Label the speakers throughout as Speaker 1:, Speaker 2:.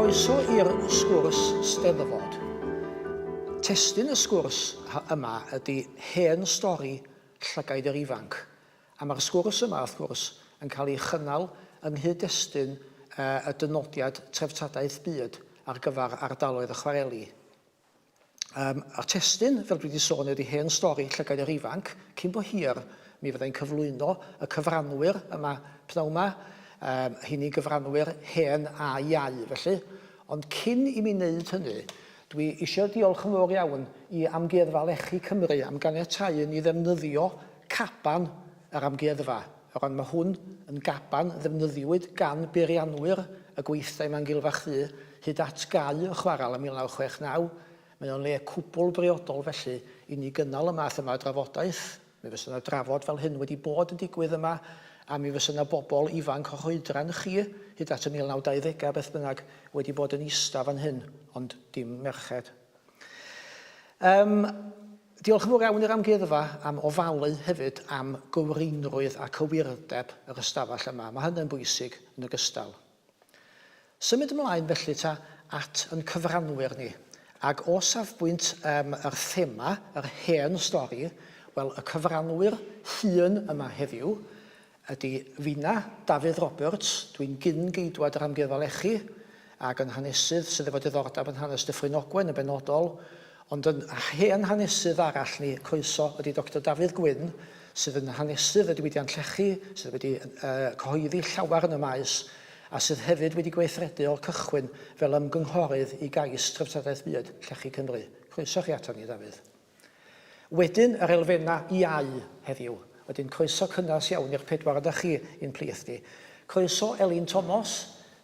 Speaker 1: Croeso i'r sgwrs Steddfod. Testun y sgwrs yma ydy hen stori Llygaid yr Ifanc. A mae'r sgwrs yma, wrth gwrs, yn cael ei chynnal yng nghyd-destun y dynodiad treftadaeth byd ar gyfer ardaloedd y chwareli. Yym, a'r testun, fel dwi 'di sôn, ydi hen stori Llygaid yr Ifanc. Cyn bo hir, mi fydda i'n cyflwyno y cyfranwyr yma pnawn 'ma, yym, rheini'n gyfranwyr hen a iau, felly. Ond cyn i mi wneud hynny, dwi eisiau diolch yn fawr iawn i Amgueddfa Lechi Cymru am ganiatáu i ni ddefnyddio caban yr amgueddfa. O ran mae hwn yn gaban ddefnyddiwyd gan beirianwyr y gweithdai yma yn Gilfach Ddu hyd at gau y chwarel ym 1969. Mae o'n le cwbl briodol felly i ni gynnal y math yma o drafodaeth. Mi fysa 'na drafod fel hyn wedi bod yn digwydd yma a mi fysa 'na bobl ifanc o'ch oedran chi hyd at y 1920au beth bynnag wedi bod yn ista fan hyn ond dim merched. Yym. Diolch yn fawr iawn i'r Amgueddfa am ofalu hefyd am gywreinrwydd a cywirdeb yr ystafell yma. Mae hynny'n bwysig yn ogystal. Symud ymlaen felly ta at yn cyfranwyr ni. Ac o safbwynt um, yr thema, yr hen stori, wel, y cyfranwyr hŷn yma heddiw ydy finna, Dafydd Roberts, dwi'n gyn-geidwad yr Amgueddfa Lechi ac yn hanesydd sydd efo diddordeb yn hanes Dyffryn Ogwen yn benodol, ond yn hen hanesydd arall ni, croeso, ydy Doctor Dafydd Gwyn, sydd yn hanesydd y diwydiant llechi, sydd wedi uh, cyhoeddi llawer yn y maes, a sydd hefyd wedi gweithredu o'r cychwyn fel ymgynghorydd i gais Treftadaeth Byd Llechi Cymru. Croeso chi ato ni, Dafydd. Wedyn yr elfennau iau heddiw. Wedyn croeso cynnes iawn i'r pedwaredd chi i'n plith ni. Croeso Elin Tomos,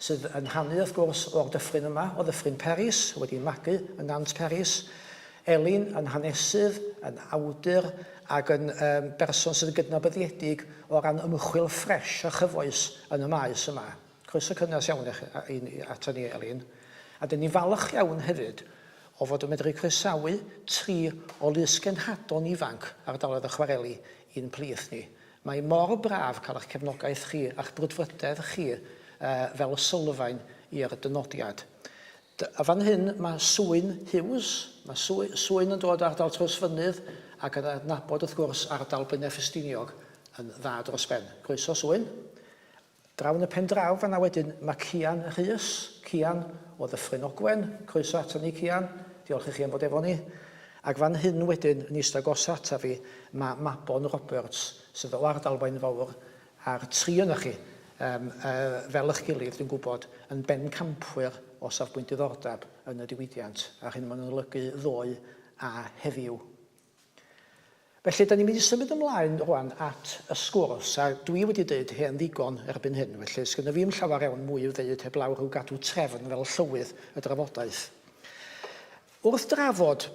Speaker 1: sydd yn hanu wrth gwrs o'r dyffryn yma, o Ddyffryn Peris, wedi magu yn Nant Peris. Elin yn hanesydd, yn awdur ac yn um, berson sydd yn gydnabyddiedig o ran ymchwil ffresh a chyfoes yn y maes yma. Croeso cynnes iawn i chi ato ni, Elin. A dyn ni'n falch iawn hefyd o fod yn medru croesawu tri o lysgenhadon ifanc ardaloedd y chwareli i'n plith ni. Mae mor braf cael eich cefnogaeth chi a'ch brwdfrydedd chi fel sylfaen i'r dynodiad. A fan hyn mae Swyn Hughes. Mae Swyn yn dod o ardal Trawsfynydd ac yn adnabod wrth gwrs ardal Blaenau Ffestiniog yn dda dros ben. Croeso Swyn. Draw yn y pen draw fan'na wedyn ma' Cian Rhys, Cian o Ddyffryn Ogwen, croeso ato ni Cian, diolch i chi am fod efo ni. Ac fan hyn wedyn yn eistedd agosa ata fi ma' Mabon Roberts sydd o ardal Waunfawr a'r tri onoch chi yym yy fel ych gilydd dwi'n gwybod yn bencampwyr o safbwynt diddordeb yn y diwydiant a'r hyn ma' nhw'n olygu ddoe a heddiw. Felly, da ni'n mynd i symud ymlaen rwan at y sgwrs, a dwi wedi deud hen ddigon erbyn hyn, felly sgynna fi'm llawer iawn mwy i'w ddeud heblaw rhyw gadw trefn fel llywydd y drafodaeth. Wrth drafod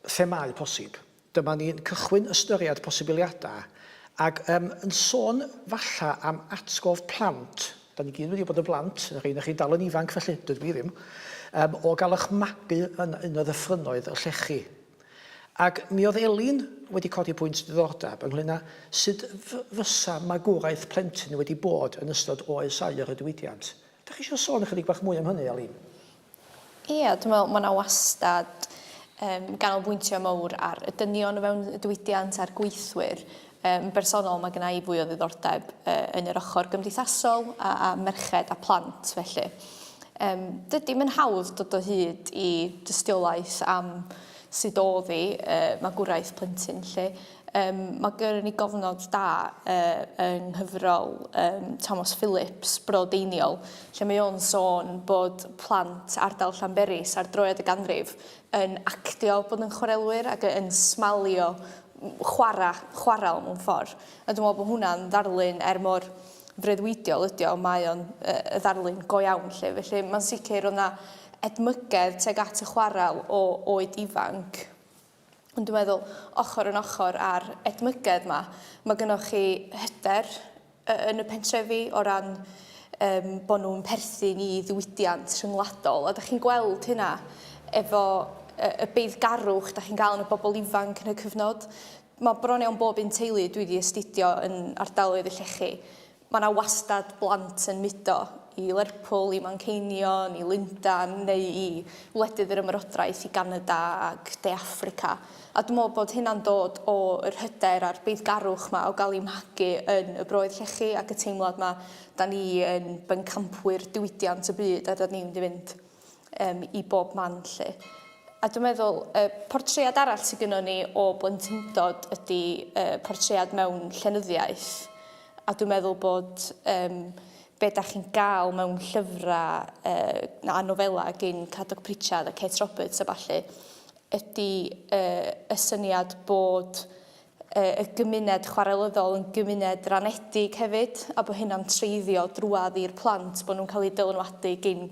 Speaker 1: themâu posib, dyma ni'n cychwyn ystyried posibiliadau ac um, yn sôn falla am atgof plant, da ni gyd wedi bod yn blant, y rhein chi dal yn ifanc felly, dydw i ddim, um, o gael eich magu yn un o ddyffrynnoedd y llechi. Ac mi oedd Elin wedi codi pwynt diddordeb ynglŷn â sut fysa magwraeth plentyn wedi bod yn ystod oes aur y diwydiant. Dach chi eisiau sôn ychydig bach mwy am hynny, Elin?
Speaker 2: Ie, dwi'n meddwl mae 'na wastad um, ganolbwyntio mawr ar y dynion o fewn y diwydiant a'r gweithwyr. Yn bersonol mae gynna i fwy o ddiddordeb uh, yn yr ochr gymdeithasol a, a merched a plant felly. Um, dydy yn hawdd dod o hyd i dystiolaeth am sut oedd hi, uh, magwraeth plentyn lle. Um, mae gyrru ni gofnod da uh, yng nghyfrol um, Thomas Phillips, Bro Deiniol, lle mae o'n sôn bod plant ardal Llanberis ar droed y ganrif yn actio bod yn chwarelwyr ac yn smalio chwarae chwarel mewn ffordd. A dwi'n meddwl bod hwnna'n ddarlun er mor freuddwydiol ydi o, mae o'n y ddarlun go iawn 'lly. Felly mae'n sicr oedd 'na edmygedd tuag at y chwarel o oed ifanc. Ond dwi'n meddwl ochr yn ochr â'r edmygedd 'ma, mae gynnoch chi hyder yn y pentrefi o ran um, bod nhw'n perthyn i ddiwydiant rhyngwladol. A da chi'n gweld hynna efo y beiddgarwch da chi'n gael yn y bobl ifanc yn y cyfnod. Mae bron iawn bob un teulu dwi wedi astudio yn ardaloedd y llechi. Mae yna wastad blant yn mudo. i Lerpwl, i Manceinion, i Lundan neu i wledydd yr Ymerodraeth, i Ganada ac De Affrica. A dwi'n meddwl bod hynna'n dod o yr hyder a'r beiddgarwch 'ma o gael eu magu yn y broedd llechi ac y teimlad 'ma 'da ni yn bencampwyr diwydiant y byd a 'da ni'n mynd i fynd um, i bob man 'lly. A dwi'n meddwl, y portread arall sydd gynnon ni o blentyndod ydy uh, portread mewn llenyddiaeth. A dwi'n meddwl bod um, be da chi'n gael mewn llyfrau uh, a nofelau gyn Cadog Pritchard a Kate Roberts a ballu, ydy uh, y syniad bod y gymuned chwarelyddol yn gymuned ranedig hefyd, a bod hynna'n treiddio drwadd i'r plant, bod nhw'n cael eu dylanwadu gin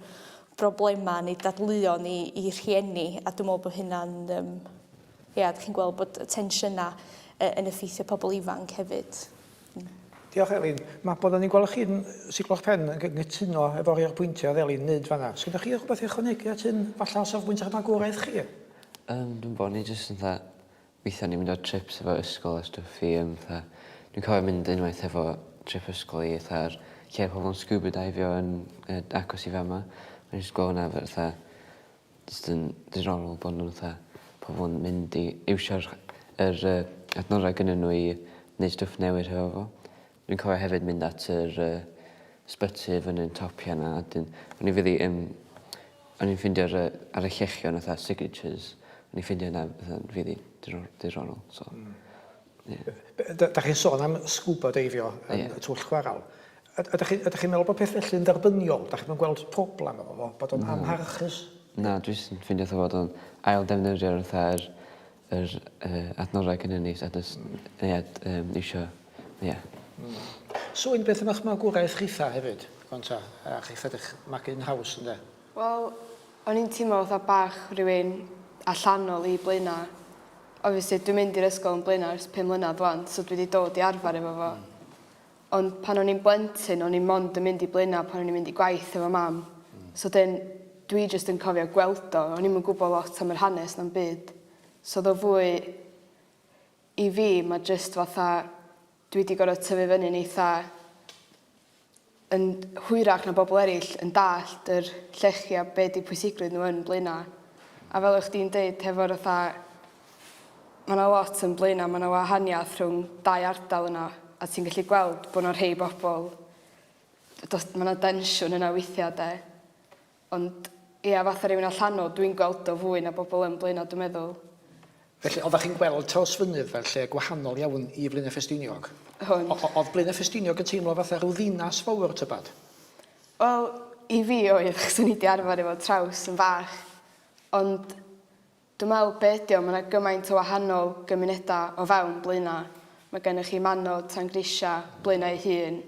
Speaker 2: broblemau neu dadleuon i, i rhieni, a dwi'n meddwl bod hynna'n, um, ia, ydych chi'n gweld bod y tensiynau yn effeithio pobl ifanc hefyd.
Speaker 1: Diolch Elin. Mae bod ni'n gweld chi'n siglo'ch pen yn cytuno efo rhai o'r pwyntiau oedd Elin wneud fanna. Sgynnoch chi rhywbeth i ychwanegu at hyn, falle o safbwynt eich magwraeth chi?
Speaker 3: Um, dwi'n bod, ni jyst yn dda, Weithiau o'n i'n mynd ar trips efo ysgol a stwff i yym fatha dwi'n cofio mynd unwaith efo trip ysgol i fatha'r lle pobl yn scuba divio yn yy agos i fama. O'n i jyst gwel' hwnna fatha jyst yn diddorol bo' nw'n fatha pobol yn mynd i iwsio'r yr yy adnoddau gynnyn n'w i neud stwff newydd hefo fo. Dwi'n cofio hefyd mynd at yr yy sbyty fyny'n topia 'na a 'dyn o'n i rili yym o'n i'n ffindio'r yy ar y llechion fatha signatures o'n i'n ffindio hynna fatha'n rili diddor- diddorol so ie.
Speaker 1: Da chi'n sôn am scuba deifio yn y twll chwaral. Ydych chi, ydych chi'n meddwl bod peth felly'n dderbyniol? Dach chi'm yn gweld problem efo fo, bod o'n amharchus?
Speaker 3: Na, dwi jyst yn ffindio fatha bod o'n ail defnyddio'r fatha'r yr yy adnoddau gynnon ni a jyst ie yym isio ie.
Speaker 1: Swyn, beth am 'ych magwraeth chitha hefyd rwan ta? A chitha 'di'ch magu'n haws ynde?
Speaker 4: Wel, o'n i'n teimlo fatha bach rhywun allanol i Blaena'. Obviously dwi'n mynd i'r ysgol yn Blaena' ers pum mlynadd 'wan so dwi 'di dod i arfer efo fo. Ond pan o'n i'n blentyn o'n i mond yn mynd i Blaena' pan o'n i'n mynd i gwaith efo mam. So 'dyn dwi jyst yn cofio gweld o o'n i'm yn gwbo lot am yr hanes na'm byd. So o'dd o fwy i fi ma' jyst fatha dwi 'di gor'o' tyfu fyny'n eitha yn hwyrach na bobol eryll yn dallt yr llechi a be' 'di pwysigrwydd n'w yn Blaena'. A fel o' chdi'n deud hefo'r fatha ma' 'na lot yn Blaena' ma' 'na wahaniath rhwng dau ardal yna a ti'n gallu gweld bo' 'na rhei bobol do's ma' 'na densiwn yna weithia' 'de. Ond ia fatha rywun allanol dwi'n gweld o fwy na bobol yn Blaena' dwi'n meddwl.
Speaker 1: Felly oeddach chi'n gweld Trawsfynydd fel lle gwahanol iawn i Flaenau Ffestiniog?
Speaker 4: O'n.
Speaker 1: Oedd Blaenau Ffestiniog yn teimlo fatha rhyw ddinas fawr tybad?
Speaker 4: Wel, i fi oedd, achos o'n i 'di arfer efo Traws yn fach. Ond Dwi'n meddwl be ydi o, ma' 'na gymaint o wahanol gymunedau o fewn Blaenau. Mae gennych chi Manod, Tangrisia, Blaenau ei hun,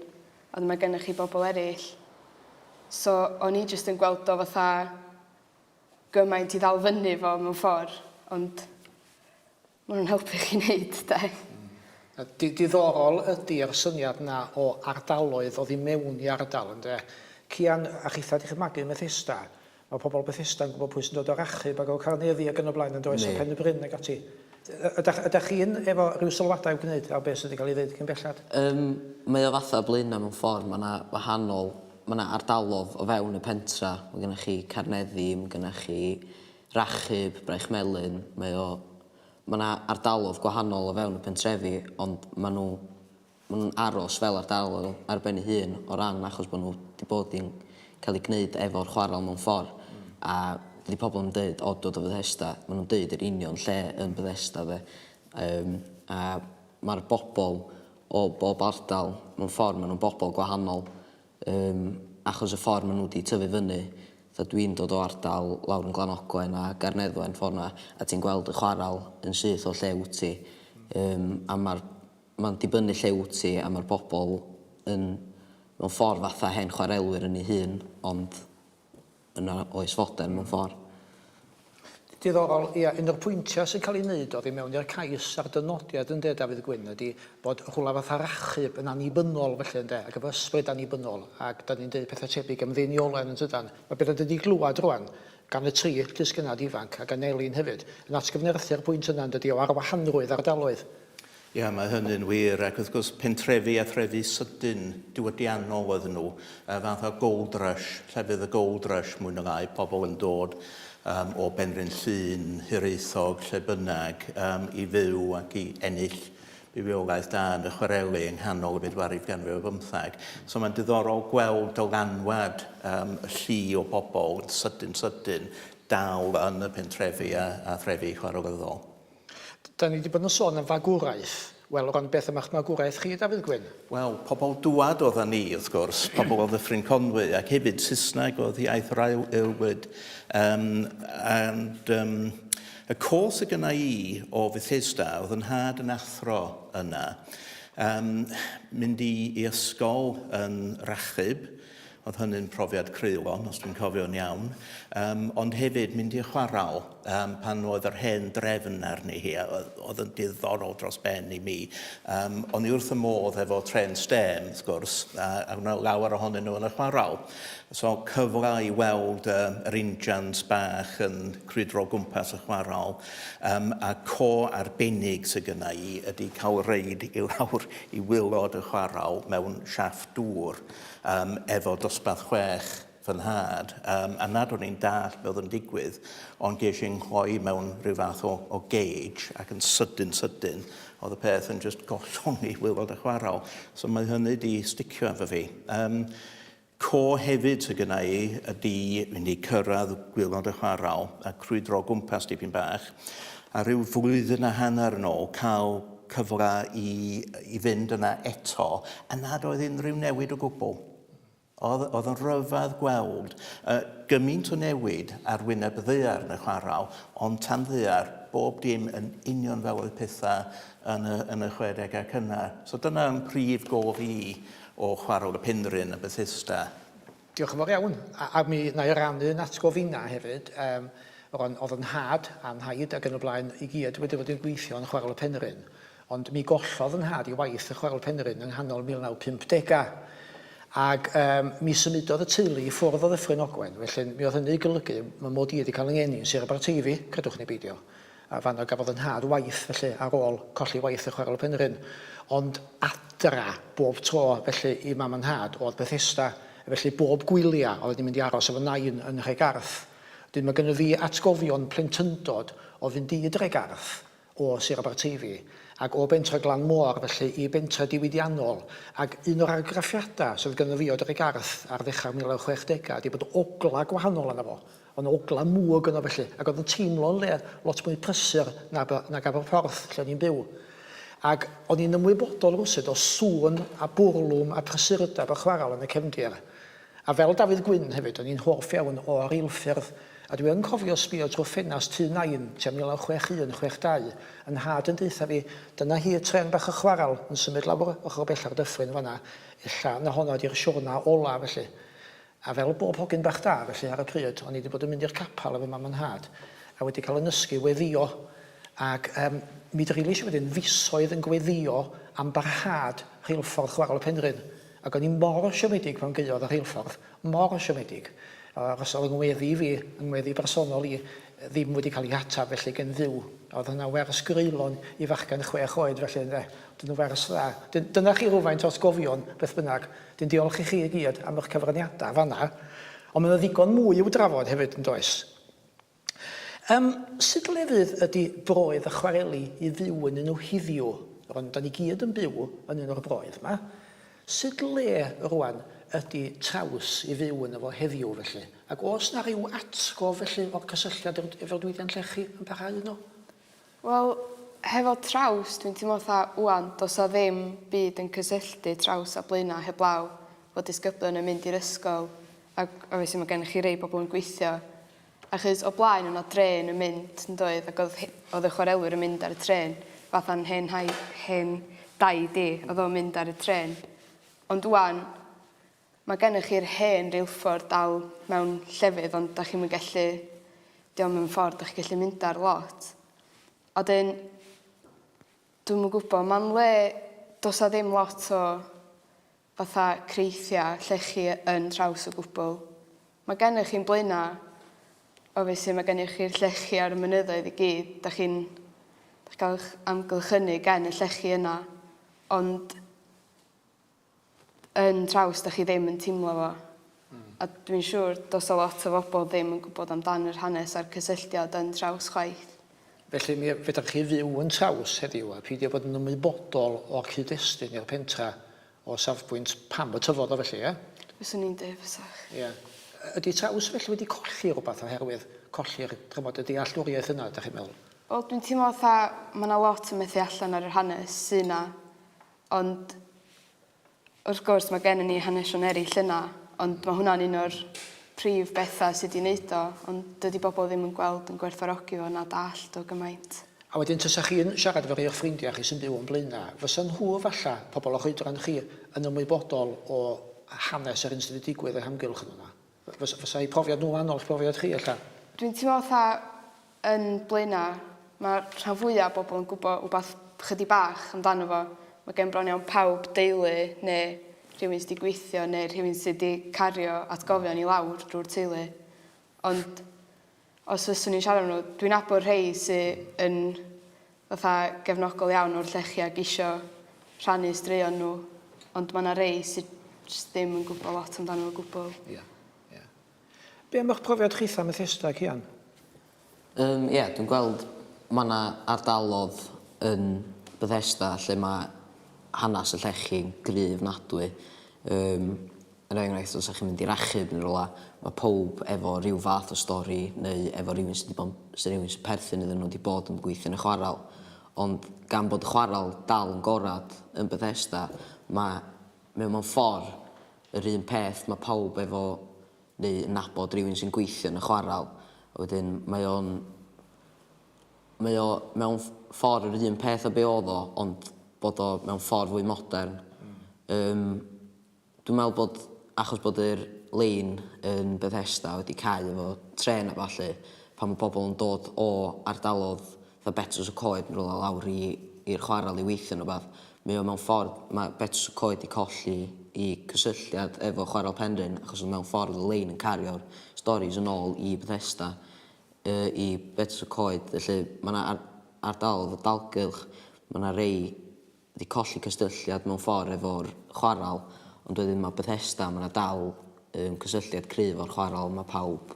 Speaker 4: ond mae gennych chi bobl eraill. So o'n i jyst yn gweld o fatha gymaint i ddal fyny fo mewn ffordd, ond ma' nhw'n helpu chi wneud de.
Speaker 1: Diddorol ydi'r syniad 'na o ardaloedd oddi mewn i ardal ynde? Cian, a chitha 'di 'ch magu ym Methesda, Mae pobl Bethesda yn gwybod pwy sy'n dod o'r Achub ac o Carneddi ac yn y blaen yn does, a Pen y Bryn ac ati. Ydach, ydach chi'n efo rhyw sylwadau i'w gwneud ar beth sydd wedi cael ei ddeud cyn bellad?
Speaker 5: Yym, mae o fatha Blaenau mewn ffordd, mae 'na wahanol, mae 'na ardalodd o fewn y pentra, mae gennych chi Carneddi, mae gennych chi Rachub, Braich Melyn, mae o, mae 'na ardalodd gwahanol o fewn y pentrefi, ond maen nhw Maen nhw'n aros fel ardaloedd ar ben eu hun o ran achos bod nhw 'di bod yn cael eu gwneud efo'r chwarel mewn ffordd a dydi pobl ddim yn deud o dod o Fethesda, maen nhw'n deud yr union lle yn Bethesda de. Yym a ma'r bobl o bob ardal mewn ffordd maen nhw'n bobl gwahanol yym achos y ffordd maen nhw 'di tyfu fyny. Fatha dwi'n dod o ardal lawr yn Glan Ogwen a Garneddwen ffor 'na a ti'n gweld y chwarel yn syth o lle wt ti yym a ma'r Mae'n dibynnu lle wyt ti a ma'r bobl yn mewn ffordd fatha hen chwarelwyr yn eu hun ond yn yr oes fodern mewn ffordd.
Speaker 1: Diddorol, ia, un o'r pwyntiau sy'n cael ei wneud oddi mewn i'r cais a'r dynodiad ynde, Dafydd Gwyn, ydy bod rhywle fatha'r achub yn annibynnol felly ynde, ac efo ysbryd annibynnol, ac da ni'n deud pethau tebyg am Ddeiniolen yn tydan. Mae beth ydyn ni glywed rwan gan y tri llysgennad ifanc a gan Elin hefyd yn atgyfnerthu'r pwynt yna yn dydi o arwahanrwydd ardaloedd.
Speaker 6: Ia, mae hynny'n wir, ac wrth gwrs pentrefi a threfi sydyn diwydiannol oedden nhw, y fath o gold rush, llefydd y gold rush mwy na lai, pobl yn dod um, o Benrhyn Llŷn, Hiraethog, lle bynnag, um, i fyw ac i ennill bywoliaeth da yn y chwareli yng nghanol y bedwaredd ganrif ar bymtheg. So mae'n diddorol gweld dylanwad um, y llu o bobl yn sydyn sydyn dal yn y pentrefi a, a threfi chwarelyddol.
Speaker 1: Da ni wedi bod yn sôn am fagwraeth. Wel, o ran beth am eich magwraeth chi, Dafydd Gwyn?
Speaker 6: Wel, pobl dŵad oeddan ni, wrth gwrs, pobl o Ddyffryn Conwy, ac hefyd Saesneg oedd iaith yr aelwyd. Um, and, um, y co sydd gynna i o Fethesda, oedd yn nhad yn athro yna, um, mynd i, i ysgol yn Rachub, Oedd hynny'n profiad creulon, os dwi'n cofio'n iawn. Um, ond hefyd mynd i'r chwarael um, pan oedd yr hen drefn arni hi, oedd yn diddorol dros ben i mi. Um, o'n i wrth y modd efo tren stêm, wrth gwrs, a, a wna lawer ohonyn nhw yn y chwarael. So cyfle i weld uh, yr injans bach yn crwydro o gwmpas y chwarael, um, a co arbennig sydd gynna i ydy cael reid i lawr i wylod y chwarael mewn siafft dŵr. um, efo dosbarth chwech fy nhad, um, a nad o'n i'n dallt be oedd yn digwydd, ond ges i'n nghloi mewn rhyw fath o, o gage, ac yn sydyn sydyn, oedd y peth yn just gollwng i wylod y chwarael. So mae hynny di sticio efo fi. Um, co hefyd sydd gyda i ydy mynd i cyrraedd gwylod y chwarael a crwydro o gwmpas dipyn bach. A rhyw flwyddyn a hanner yn ôl cael cyfle i, i fynd yna eto, a nad oedd unrhyw newid o gwbl. Oedd, oedd yn rhyfedd gweld uh, gymaint o newid ar wyneb y ddaear yn y chwarael, ond tan ddaear, bob dim yn union fel oedd pethau yn y, yn y 60au cynnar. So dyna yn prif gof i o chwarael y Penrhyn a Bethesda.
Speaker 1: Diolch yn fawr iawn. A, a mi wna i rannu yn atgof finna hefyd. Um, ro'n, oedd yn nhad a'n nhaid ac yn y blaen i gyd wedi bod yn gweithio yn Chwarel y Penrhyn. Ond mi gollodd yn nhad i waith yn Chwarel Penrhyn yng nghanol 1950au. Ac um, mi symudodd y teulu i ffwrdd o Ddyffryn Ogwen, felly mi oedd hynny golygu mae mod i wedi cael yng ngeni yn Sir Aberteifi, credwch neu beidio. A fanno gafodd 'y nhad waith felly ar ôl colli waith yn Chwarel y Penrhyn. Ond adra bob tro felly i mam a nhad oedd Bethesda. Felly bob gwylia oedden ni'n mynd i aros efo nain yn Nhregarth. Wedyn mae gynno fi atgofion plentyndod o fynd i Dregarth o Sir Aberteifi ac o bentre Glan Môr felly i bentre diwydiannol ac un o'r argraffiadau sydd gynno fi o Dregarth ar ddechrau'r 1960au ydi bod ogla gwahanol arno fo. Oedd 'na ogla mwg yno felly, ac oedd yn teimlo'n le lot mwy prysur na, nag Aberporth, lle o'n i'n byw. Ac o'n i'n ymwybodol rywsut o sŵn a bwrlwm a prysurdeb y chwarel yn y cefndir. A fel Dafydd Gwyn hefyd, o'n i'n hoff iawn o reilffyrdd, a dwi yn cofio sbio drwy ffenast tŷ Nain tua 1961, 62, 'y nhad yn deutha fi, dyna hi y trên bach y chwarel yn symud lawr ochr bella'r dyffryn fan'na, ella na honno ydi'r siwrna ola felly. A fel bob hogyn bach da, felly, ar y pryd, o'n i 'di bod yn mynd i'r capal efo mam a nhad, a wedi cael 'y nysgu weddïo. Ac yym, mi dreuliais i wedyn fisoedd yn gweddïo am barhad rheilffordd Chwarel y Penrhyn. Ac o'n i mor siomedig pan gaeodd y rheilffordd, mor siomedig. Achos oedd 'y ngweddi fi, 'y ngweddi bersonol i, ddim wedi cael ei hatab felly gen Dduw. A oedd hynna'n wers greulon i fachgen chwech oed felly, ynde. Ond yn wers dda. Dyna chi rywfaint o atgofion, beth bynnag. Dwi'n diolch i chi i gyd am eich cyfraniadau fanna, ond mae yna ddigon mwy i'w drafod hefyd yn does? Um, sut lefydd ydy broedd y chwareli i fyw yn nhw hiddiw? Rwan, da ni gyd yn byw yn un o'r broedd yma. Sut le rwan ydy traws i fyw yn efo heddiw felly? Ac oes na rhyw atgof felly o'r cysylltiad efo'r diwydiant llechi yn parhau yno?
Speaker 4: Wel, hefo traws, dwi'n teimlo fatha ŵan, does 'a ddim byd yn cysylltu traws a Blaenau heblaw fod disgyblion yn mynd i'r ysgol ac obviously ma' gennych chi rei bobl yn gweithio. Achos o blaen o' 'na drên yn mynd yn doedd ac o'dd he- o'dd y chwarelwyr yn mynd ar y trên fatha'n hen nhai- hen daid i o'dd o'n mynd ar y trên. Ond ŵan Ma' gennych chi'r hen reilffordd dal mewn llefydd ond 'dach chi'm yn gellu 'di o'm yn ffordd 'dach chi gellu mynd ar lot. A 'dyn dwi'm yn gwbo ma'n le do's 'a ddim lot o fatha creithia llechi yn traws o gwbwl. Ma' gennych chi'n Blaena' obviously ma' gennych chi'r llechi ar y mynyddoedd i gyd 'dach chi'n... Dach chi'n cael eich amgylchynu gen y llechi yna, ond yn traws dach chi ddim yn teimlo fo. A dwi'n siŵr does 'na lot o bobl ddim yn gwybod amdan yr hanes a'r cysylltiad yn traws chwaith.
Speaker 1: Felly mi fedrwch chi fyw yn traws heddiw a peidio bod yn ymwybodol o'r cyd-destun i'r pentra o safbwynt pam y tyfodd o felly, ie?
Speaker 4: Fyswn i'n deud fysach.
Speaker 1: Ie. Ydy traws felly wedi colli rhywbeth oherwydd colli'r, ch'mod, y dealltwriaeth yna, dach chi'n meddwl?
Speaker 4: Wel dwi'n teimlo fatha ma' 'na lot yn methu allan ar yr hanes sy 'na Ond wrth gwrs mae gennym ni hanesion eraill yna, ond mae hwnna'n un o'r prif bethau sydd wedi wneud o, ond dydy bobl ddim yn gweld yn gwerthfawrogi fo na dallt o gymaint.
Speaker 1: A wedyn tasa chi'n siarad efo rhei o'ch ffrindiau chi sy'n byw yn Blaenau, fysa nhw falla, pobl o'ch oedran chi, yn ymwybodol o hanes yr hyn sydd wedi digwydd o'u hamgylch nhw 'na? Fysa, fysa eu profiad nhw'n wahanol i'ch profiad chi ella?
Speaker 4: Dwi'n teimlo fatha yn Blaenau, mae rhan fwya o bobl yn gwybod wbath chydig bach amdano fo. Mae gen bron iawn pawb deulu neu rhywun sydd wedi gweithio neu rhywun sydd wedi cario atgofion i lawr drwy'r teulu. Ond os fyswn i'n siarad efo nhw, dwi'n nabod rhei sy yn fatha gefnogol iawn o'r llechi ag isio rhannu straeon nhw, ond ma' 'na rei sy jyst ddim yn gwbo lot amdano fo o gwbwl.
Speaker 1: Ia, ia. Be am eich profiad chitha ym Methesda, Cian?
Speaker 5: Yym ia, dwi'n gweld ma' 'na ardalodd yn Bethesda lle ma' hanas y llechi'n gryf 'nadwy. Yym. Er enghraifft, os 'dach chi'n mynd i Rachub neu rywle, ma' powb efo ryw fath o stori neu efo rywun sy 'di bod yn sy rywun sy'n perthyn iddyn nhw 'di bod yn gweithio yn y chwarel. Ond gan bod y chwarel dal yn gorad yn Bethesda, ma' mae o mewn ffor yr un peth, ma' pawb efo neu yn nabod rywun sy'n gweithio yn y chwarel, a wedyn mae o'n mae o mewn ffordd yr un peth â be' o'dd o, ond bod o mewn ffordd fwy modern. Yym. Dwi'n meddwl bod achos bod yr lein yn Bethesda wedi cau efo trên a ballu, pan ma' pobl yn dod o ardalodd fatha Betws y Coed neu rywle lawr i i'r chwarel i weithio neu wbath, mae o mewn ffordd, ma' Betws y Coed 'di colli 'i cysylltiad efo Chwarel Penrhyn achos mewn ffordd y lein yn cario'r storis yn ôl i Bethesda yy i Betws y Coed felly ma' 'na ar- ardalodd y dalgylch ma' 'na rei 'di colli cysylltiad mewn ffordd efo'r chwaral ond wedyn ma' Bethesda ma' 'na dal yym cysylltiad cryf o'r chwaral ma' pawb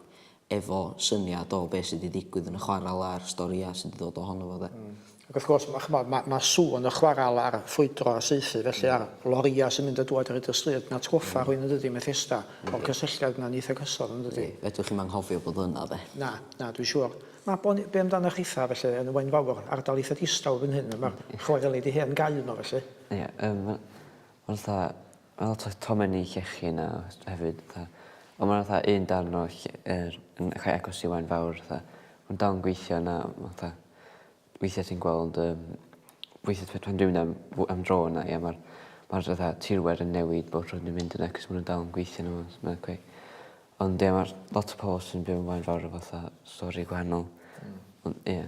Speaker 5: efo syniad o be' sy 'di digwydd yn y chwaral a'r storïa sy 'di dod ohono fo 'de.
Speaker 1: Hmm. Ac wrth gwrs ma' ch'mod ma' ma' sŵn y chwaral a'r ffrwydro a saethu felly a'r lorïa sy'n mynd a dŵad ar hyd y stryd yn atgoffa rhywun yndydi Methesda o'r cysylltiad yna'n eitha cyson yndydi?
Speaker 5: Yndi. Fedrwch chi'm anghofio bod yna 'de.
Speaker 1: Na, na dwi siŵr. Mabon, be amdanoch chitha felly yn y Waun Fawr, ardal eitha distaw erbyn hyn, ma'r chwareli 'di hen gau yno felly.
Speaker 3: Ie yym ma' ma'n fatha ma' lot o tomenni llechi yna hefyd fatha on' ma' fatha un darn o lle yr yn rhai agos i Waun Fawr fatha ma'n dal yn gweithio yna ma' fatha weithia' ti'n gweld yym weithia' pe- pan dwi'n mynd am w- am dro yna ie ma'r ma'r fatha tirwedd yn newid bob tro dwi'n mynd yna 'c'os ma' nw'n dal yn gweithio yno fo so ma' cweit Ond ie ma'r lot o pobol sy'n byw yn Waun Fawr efo fatha stori gwahanol. Hmm. Ond ie.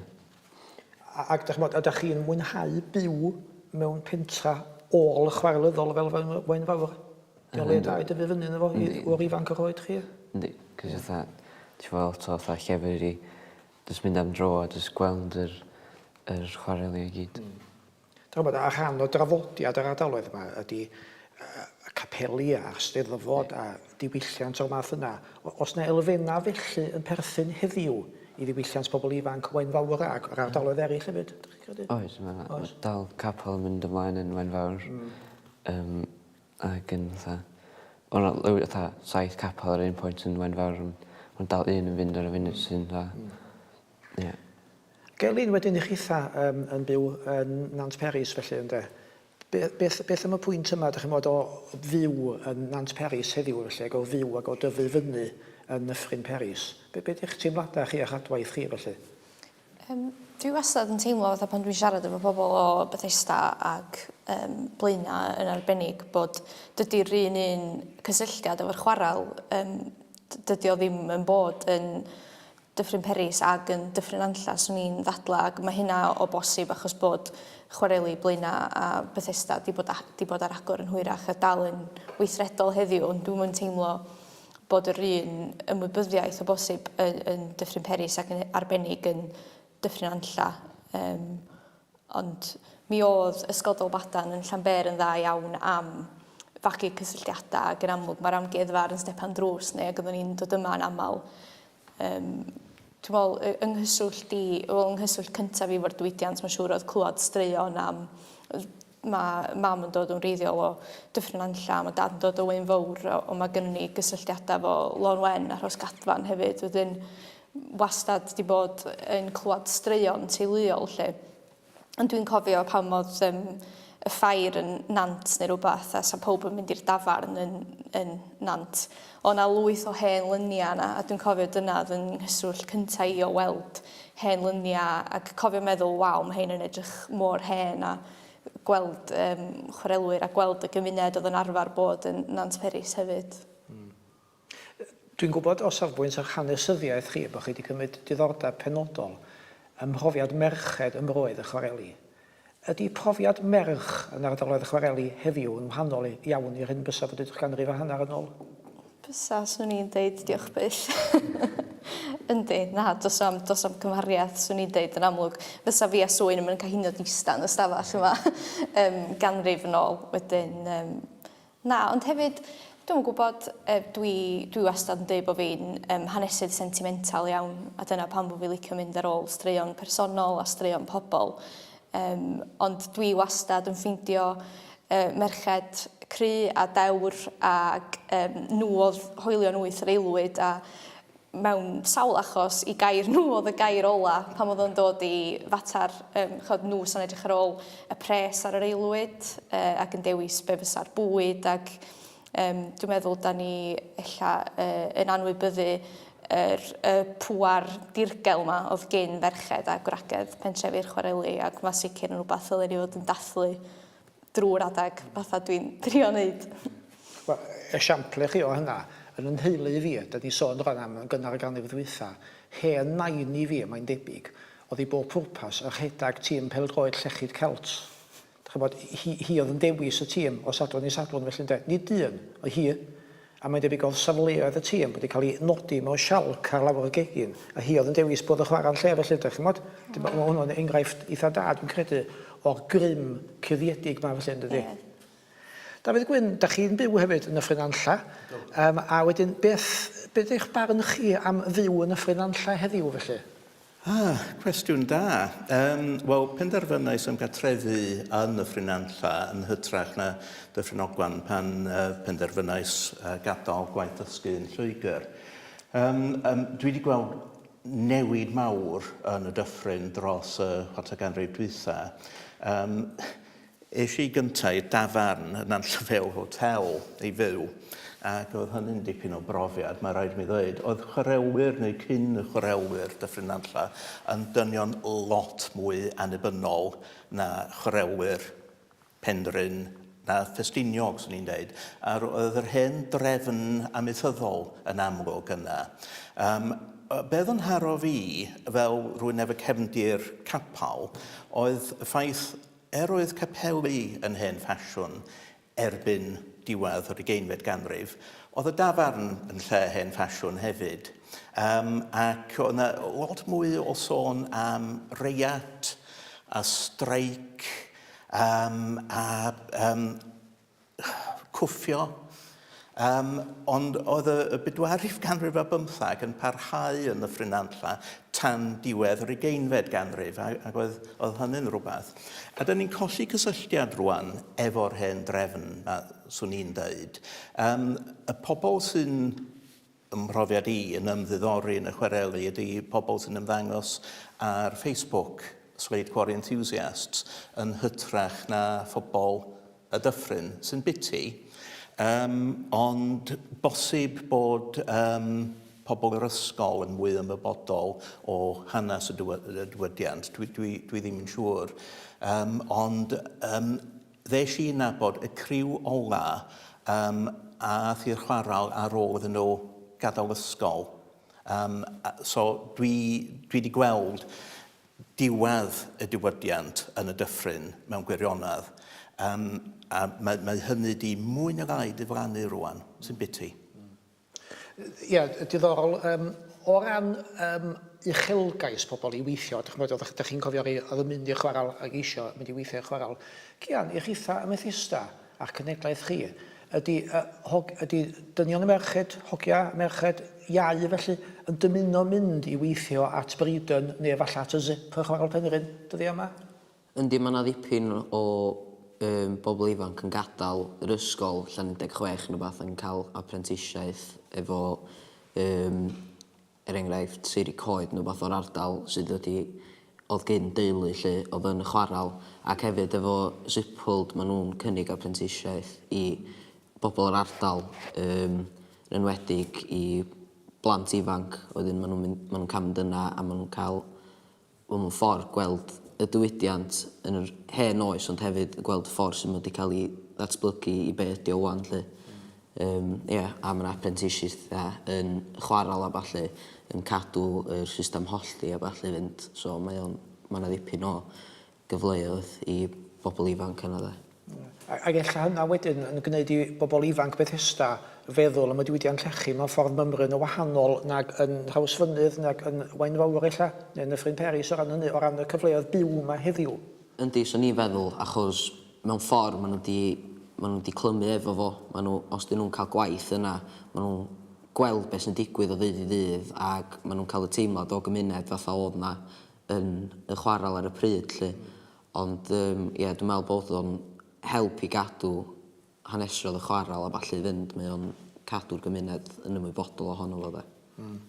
Speaker 1: A ag 'dach ch'mod ydach chi'n mwynhau byw mewn pentra ôl chwarelyddol fel fel Waun Fawr? 'Di o'n le da i dyfu fyny ynddo fo i wr ifanc o'ch oed chi?
Speaker 3: Yndi 'c'os fatha ti 'fo lot o fatha llefydd i jyst mynd am dro a jyst gweld yr yr chwareli i gyd.
Speaker 1: Hmm. Dach ch'mod, a rhan o drafodiad yr ardaloedd yma ydy y capeli a'r Steddfod a diwylliant o'r math yna. Oes 'na elfennau felly yn perthyn heddiw i ddiwylliant pobl ifanc Waunfawr ac yr ardaloedd eraill hefyd, dach chi'n credu?
Speaker 3: Oes, ma' 'na ma' dal capel yn mynd ymlaen yn Waunfawr. Mm. Yym ac yn fatha o' 'na lywi fatha saith capel ar un pwynt yn Waunfawr ond ma' dal un yn fynd ar y funud sy'n dda. Mm. Ie.
Speaker 1: Gelyn wedyn i chitha yym yn byw yn Nant Peris felly ynde? Be- beth beth am y pwynt yma dych chi'n bod o fyw yn Nant Peris heddiw felly ag o fyw ag o dyfu fyny yn Nyffryn Peris? Be be 'di'ch teimladau chi a'ch adwaith chi felly?
Speaker 2: Yym dwi wastad yn teimlo fatha pan dwi'n siarad efo pobl o Bethesda ag yym Blaena' yn arbennig bod dydi'r un un cysylltiad efo'r chwarel yym dydi o ddim yn bod yn Dyffryn Peris ag yn Dyffryn Nantlla swn i'n ddadla ac ma' hynna o bosib achos bod chwareli Blaena' a Bethesda 'di bod a- 'di bod ar agor yn hwyrach a dal yn weithredol heddiw ond dwi'm yn teimlo bod yr un ymwybyddiaeth o bosib yn yn Dyffryn Peris ac yn arbennig yn Dyffryn Nantlla yym. Ond mi oedd Ysgol Dolbadarn yn Llanbêr yn dda iawn am fagu cysylltiadau ac yn amlwg mae'r amgueddfa ar yn stepan drws ni ac oeddwn ni'n dod yma yn aml. Um, dwi'n meddwl, yng nghyswllt i, wel, yng nghyswllt cyntaf fi efo'r diwydiant, mae'n siŵr oedd clywed straeon am mae mam yn dod yn wreiddiol o Dyffryn Nantlla, mae dad yn dod o Waun Fowr, ond mae gynnon ni gysylltiadau efo Lôn Wen a Rhos Gadfan hefyd. Wedyn, wastad 'di bod yn clywed straeon teuluol 'lly. Ond dwi'n cofio pan oedd um, y ffair yn Nant neu rhywbeth a sa pawb yn mynd i'r dafarn yn, yn Nant. O 'na lwyth o hen lyniau yna a dwi'n cofio dyna oedd yn nghyswllt cynta i o weld hen lyniau ac cofio meddwl waw mae hein yn edrych mor hen a gweld um, chwarelwyr a gweld y gymuned oedd yn arfer bod yn Nant Peris hefyd.
Speaker 1: Dwi'n gwybod o safbwynt eich hanesyddiaeth chi bod chi wedi cymryd diddordeb penodol ym mhrofiad merched ym mroedd y chwareli. Ydy profiad merch yn ardaloedd y chwareli heddiw yn wahanol iawn i'r hyn bysa fo dudwch ganrif a hanner yn ôl?
Speaker 2: Bysa, swn i'n deud, diolch byth. Yndi, na, does 'na'm does 'na'm cymhariaeth, swn i'n deud yn amlwg. Fysa fi a Swyn ddim yn cael hyd yn oed ista yn y stafell yma yym ganrif yn ôl. Wedyn yym Na, ond hefyd, dwi'm yn gwybod, yy dwi dwi wastad yn deud bo' fi'n yym hanesydd sentimental iawn, a dyna pam bo' fi licio mynd ar ôl straeon personol a straeon pobl. Yym ond dwi wastad yn ffeindio yy merched cry a dewr ag yym nhw o'dd hoelion wyth yr aelwyd a mewn sawl achos, i gair nhw oedd y gair ola pan oedd o'n dod i fater, um, chod, nhw sy'n edrych ar ôl y pres ar yr aelwyd uh, ac yn dewis be fysa'r bwyd ac um, dwi'n meddwl da ni ella uh, yn anwybyddu yr, y pŵar dirgel yma oedd gyn ferched a gwragedd pentrefi'r chwareli ac mae sicr yn rhywbeth ddylen ni fod yn dathlu drwy'r adeg fatha dwi'n drio neud.
Speaker 1: Wel, esiampl i chi o hynna, yn 'y nheulu fi, 'dan ni'n sôn rwan am yn gynnar y ganrif ddwytha, hen nain i fi, mae'n debyg, oedd i bob pwrpas yn rhedeg tîm pêl-droed Llechid Celt. Dach chi'n gwbod, hi, hi oedd yn dewis y tîm o Sadwrn i Sadwrn felly ynde? Nid dyn, oedd hi. A mae'n debyg oedd safleoedd y tîm wedi cael eu nodi mewn sialc ar lawr y gegin, a hi oedd yn dewis bod yn chwarae'n lle felly, dach chi'n gwbod? Mae hwnnw'n enghraifft eitha da, dwi'n credu, o'r grym cuddiedig 'ma felly, yndydi? Ie. Dafydd Gwyn, da chi'n byw hefyd yn Nyffryn Nantlle, um, a wedyn beth, beth eich barn chi am fyw yn Nyffryn Nantlle heddiw felly?
Speaker 6: Ah, cwestiwn da. Um, Wel, penderfynais ymgartrefu yn Nyffryn Nantlle yn hytrach na Dyffryn Ogwan pan uh, penderfynais uh, gadael gwaith dysgu yn Lloegr. Um, um, dwi wedi gweld newid mawr yn y dyffryn dros y chwarter ganrif dwytha. Um, Es i gynta i'r dafarn yn Nantlle Hotel i fyw, ac oedd hynny'n dipyn o brofiad, mae rhaid i mi ddweud. Oedd chwarelwyr neu cyn y chwarelwyr Dyffryn Nantlle yn dynion lot mwy annibynnol na chwarelwyr Penrhyn na Ffestiniog, swn i'n dweud. A oedd yr hen drefn amaethyddol yn amlwg yna. Um, be oedd yn haro fi, fel rhywun efo cefndir capel, oedd y ffaith Er oedd capeli yn hen ffasiwn erbyn diwedd yr ugeinfed ganrif, oedd y dafarn yn lle hen ffasiwn hefyd. Um, ac oedd yna lot mwy o sôn am reiat a streic um, a um, cwffio. Um, ond oedd y, y bedwarif ganrif a bymthag yn parhau yn y Nantlla tan diwedd yr ugeinfed ganrif, ac oedd, oedd hynny'n rhywbeth. A da ni'n colli cysylltiad rwan efo'r hen drefn, a swn i'n dweud. Um, y pobl sy'n ym mhrofiad i yn ymddiddori yn y chwareli ydy pobl sy'n ymddangos ar Facebook, Slade Quarry Enthusiasts, yn hytrach na phobl y dyffryn, sy'n biti. Um, ond bosib bod um, pobl yr ysgol yn mwy ymwybodol o hanes y diwydiant, dwi, dwi, dwi ddim yn siŵr. Um, ond um, Ddes i nabod y criw ola yym ath i'r chwaral ar ôl iddyn nhw gadael ysgol. Yym so dwi dwi 'di gweld diwedd y diwydiant yn y dyffryn mewn gwirionedd. Yym a mae mae hynny 'di mwy neu lai diflannu rŵan, sy'n biti.
Speaker 1: Ie, diddorol. Um, o ran um, uchelgais pobl i weithio, dych ch'mod, oeddech dych chi'n cofio rhei oedd yn mynd i'r chwarel ac eisio mynd i weithio i'r chwarel. Cian, i chitha ym Methesda a'ch cenhedlaeth chi, ydy, uh, hog, ydy dynion a merched, hogia a merched iau felly, yn dymuno mynd i weithio at Breedon neu efallai at y Zip yn Chwarel Penrhyn dyddiau yma?
Speaker 5: Yndi, mae 'na ddipyn o yym bobl ifanc yn gadael yr ysgol allan 16 neu wbath yn cael aprentisiaeth efo yym er enghraifft Seiri Coed neu wbath o'r ardal sydd wedi oedd gyn deulu 'lly oedd yn y chwarel ac hefyd efo Zipworld ma' nhw'n cynnig aprentisiaeth i bobl yr ardal yym yn enwedig i blant ifanc wedyn ma' nhw'n mynd ma' nhw'n ca'l mynd yna a ma' nhw'n ca'l wel mewn ffordd gweld y diwydiant yn yr hen oes ond hefyd gweld y ffordd sut ma' 'di ca'l 'i ddatblygu i be' ydi o 'wan 'lly. Yym ia a ma' 'na apprenticeshiptha yn chwaral a ballu yn cadw yr system hollti a ballu fynd so mae o'n ma' 'na ddipyn o gyfleoedd i bobol ifanc yna 'de.
Speaker 1: Ac ella hynna wedyn yn gwneud i bobl ifanc Bethesda feddwl am y diwydiant llechi mewn ffordd mymryn yn wahanol nag yn Nhrawsfynydd nag yn Waunfawr ella, neu yn Nyffryn Peris o ran hynny, o ran y cyfleoedd byw 'ma heddiw.
Speaker 5: Yndi, 'swn i'n feddwl, achos mewn ffordd ma' nhw 'di ma' nhw 'di clymu efo fo, ma' nhw, os 'dyn nhw'n cael gwaith yna, ma' nhw'n gweld be' sy'n digwydd o ddydd i ddydd ac ma' nhw'n cael y teimlad o gymuned fatha o'dd 'na yn y chwarel ar y pryd 'lly. Ond yym ie dwi'n meddwl bod o'n help i gadw hanesydd y chwarel a ballu i fynd mae o'n cadw'r gymuned yn ymwybodol ohono fo 'de. Hmm.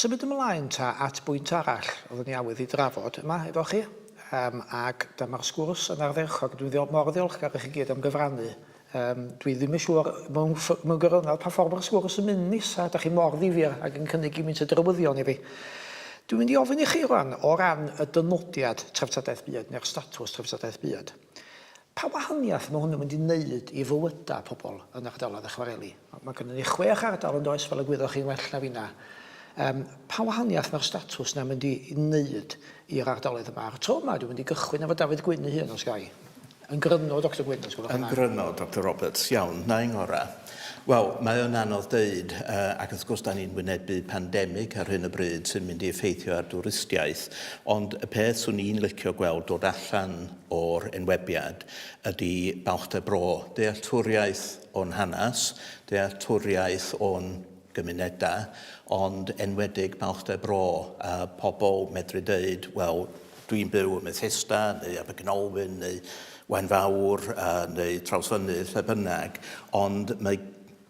Speaker 1: Symud ymlaen ta at bwynt arall oeddwn i awydd i drafod yma efo chi, um, ac dyma'r sgwrs yn ardderchog. Dwi'n ddiol mor ddiolchgar i chi gyd am gyfrannu. Yym, dwi ddim yn siŵr mewn ff- mewn gwirionedd pa ffordd mae'r sgwrs yn mynd nesa, da chi mor ddifyr ac yn cynnig gymaint o drywyddion i fi. Dwi'n mynd i ofyn i chi rwan, o ran y dynodiad treftadaeth byd, neu'r statws treftadaeth byd, pa wahaniaeth mae hwn yn mynd i wneud i fywydau pobl yn ardaloedd y chwareli? Mae gennym ni chwech ardal yn does, fel y gwyddoch chi'n well na finna. Um, pa wahaniaeth mae'r statws na'n mynd i wneud i'r ardaloedd yma? A'r tro yma, dwi'n mynd i gychwyn efo Dafydd Gwyn ei hun, os ga i. Yn gryno, Doctor Gwyn, os gwelwch yn
Speaker 6: dda. Yn gryno, Doctor Roberts, iawn, na i ngora. Wel, mae o'n anodd deud, uh, ac wrth gwrs da ni'n wynebu pandemig ar hyn o bryd sy'n mynd i effeithio ar dwristiaeth, ond y peth swn i'n licio gweld dod allan o'r enwebiad ydy balchder bro, dealltwriaeth o'n hanes, dealltwriaeth o'n gymunedau, ond enwedig balchder bro, a pobl medru deud, wel, dwi'n byw ym Methesda, neu Abergynolwyn, neu Waun Fawr, neu Trawsfynydd, lle bynnag, ond mae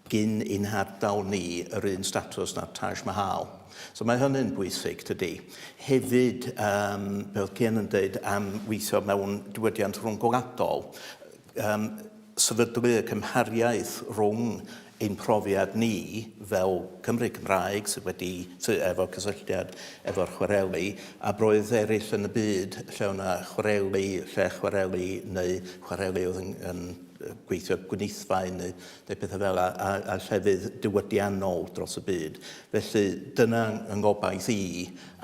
Speaker 6: gin ein hardal ni yr un statws na'r Taj Mahal. So mae hynny'n bwysig, tydi. Hefyd, um, be oedd Cian yn dweud am weithio mewn diwydiant rhwngwladol, um, sefydlu y cymhariaeth rhwng ein profiad ni fel Cymry Cymraeg sydd wedi, sy efo cysylltiad efo'r chwareli, a broedd eraill yn y byd lle o'na chwareli, lle chwareli neu chwareli oedd yn, yn gweithio gwneithfaen neu, neu pethau fel a, a, a llefydd diwydiannol dros y byd. Felly dyna yng ngobaith i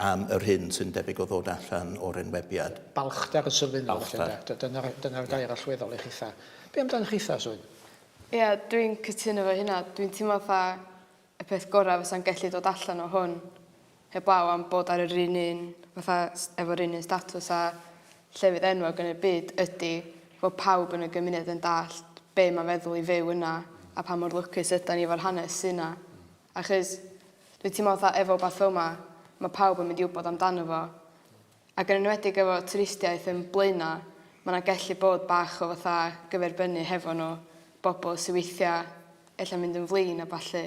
Speaker 6: am yr hyn sy'n debyg o ddod allan o'r enwebiad.
Speaker 1: Balchder yn sylfaenol felly ynde? Dyna'r dyna gair allweddol i chitha. Be amdan chitha, Swyn?
Speaker 4: Ie, dwi'n cytuno efo hynna. Dwi'n teimlo fatha y peth gorau fysa'n gallu dod allan o hwn, heblaw am bod ar yr un un, fatha efo'r un un statws a llefydd enwog yn y byd, ydy fod pawb yn y gymuned yn dallt be mae'n feddwl i fyw yna a pa mor lwcus ydan ni efo'r hanes sy 'na. Achos dwi'n teimlo fatha efo wbath fel 'ma, ma' pawb yn mynd i wbod amdano fo. Ac yn enwedig efo twristiaeth yn Blaena', ma' 'na gellu bod bach o fatha gyferbynnu hefo nhw, bobl sy weithia' ella mynd yn flin a ballu,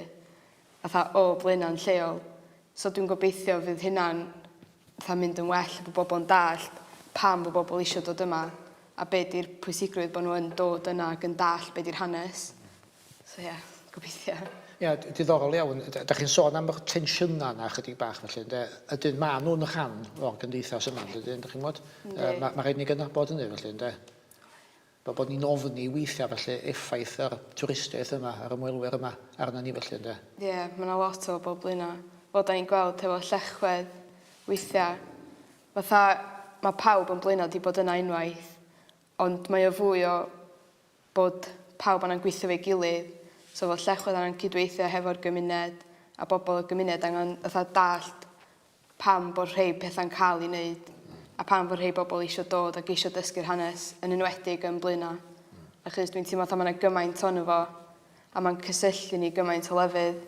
Speaker 4: fatha o Blaena'n lleol. So dwi'n gobeithio fydd hynna'n fatha mynd yn well a bod bobl yn dallt pam bod bobl isio dod yma a be' 'di'r pwysigrwydd bod nhw yn dod yna ac yn dallt be' 'di'r hanes. So ie, gobeithio.
Speaker 1: Ie, diddorol iawn. Da chi'n sôn am yr tensiynau yna chydig bach felly, ynde? Ydyn, maen nhw'n rhan o'r gymdeithas yma, ydyn, da chi'n gwybod? Mae ma rhaid ni gydnabod hynny felly, ynde? Fel bod ni'n ofni weithiau felly effaith yr twristiaeth yma, yr ymwelwyr yma arna ni felly, ynde?
Speaker 4: Ie, yeah, mae yna lot o bobl yna. Fel da ni'n gweld hefo llechwedd weithiau. Fatha, mae pawb yn Blaenau 'di bod yna unwaith, ond mae o fwy o bod pawb angan gweithio efo'i gilydd, so fod llechwedd angan cydweithio hefo'r gymuned a bobl y gymuned angan fatha dallt. pam bod rhei pethau'n cael ei wneud a pam fod rhei bobl eisiau dod ac eisiau dysgu'r hanes, yn enwedig yn Blaenau. Achos dwi'n teimlo fatha mae 'na gymaint ono fo a mae'n cysylltu ni gymaint o lefydd,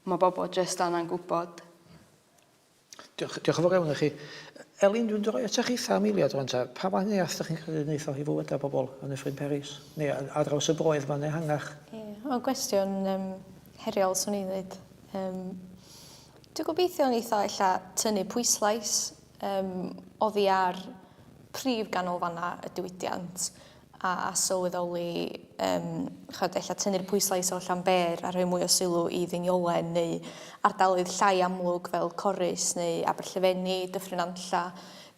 Speaker 4: mae bobl jyst angen gwybod.
Speaker 1: Diolch, diolch yn fawr iawn i chi. Elin, dwi'n droi atoch chitha am eiliad rwan ta. Pa wahaniaeth ydych chi'n credu wnaethoch chi fywydau bobl yn Nyffryn Peris? Neu ar draws y broedd ma'n ehangach?
Speaker 2: Ie, yeah, o gwestiwn um, heriol swn i'n dweud. Um, dwi'n gobeithio wnaeth o ella tynnu pwyslais um, oddi ar prif ganolfannau y diwydiant a a sylweddoli yym ch'od ella tynnu'r pwyslais o Llanbêr a rhoi mwy o sylw i Ddeiniolen neu ardaloedd llai amlwg fel Corris neu Aberllefenni, Dyffryn Nantlla.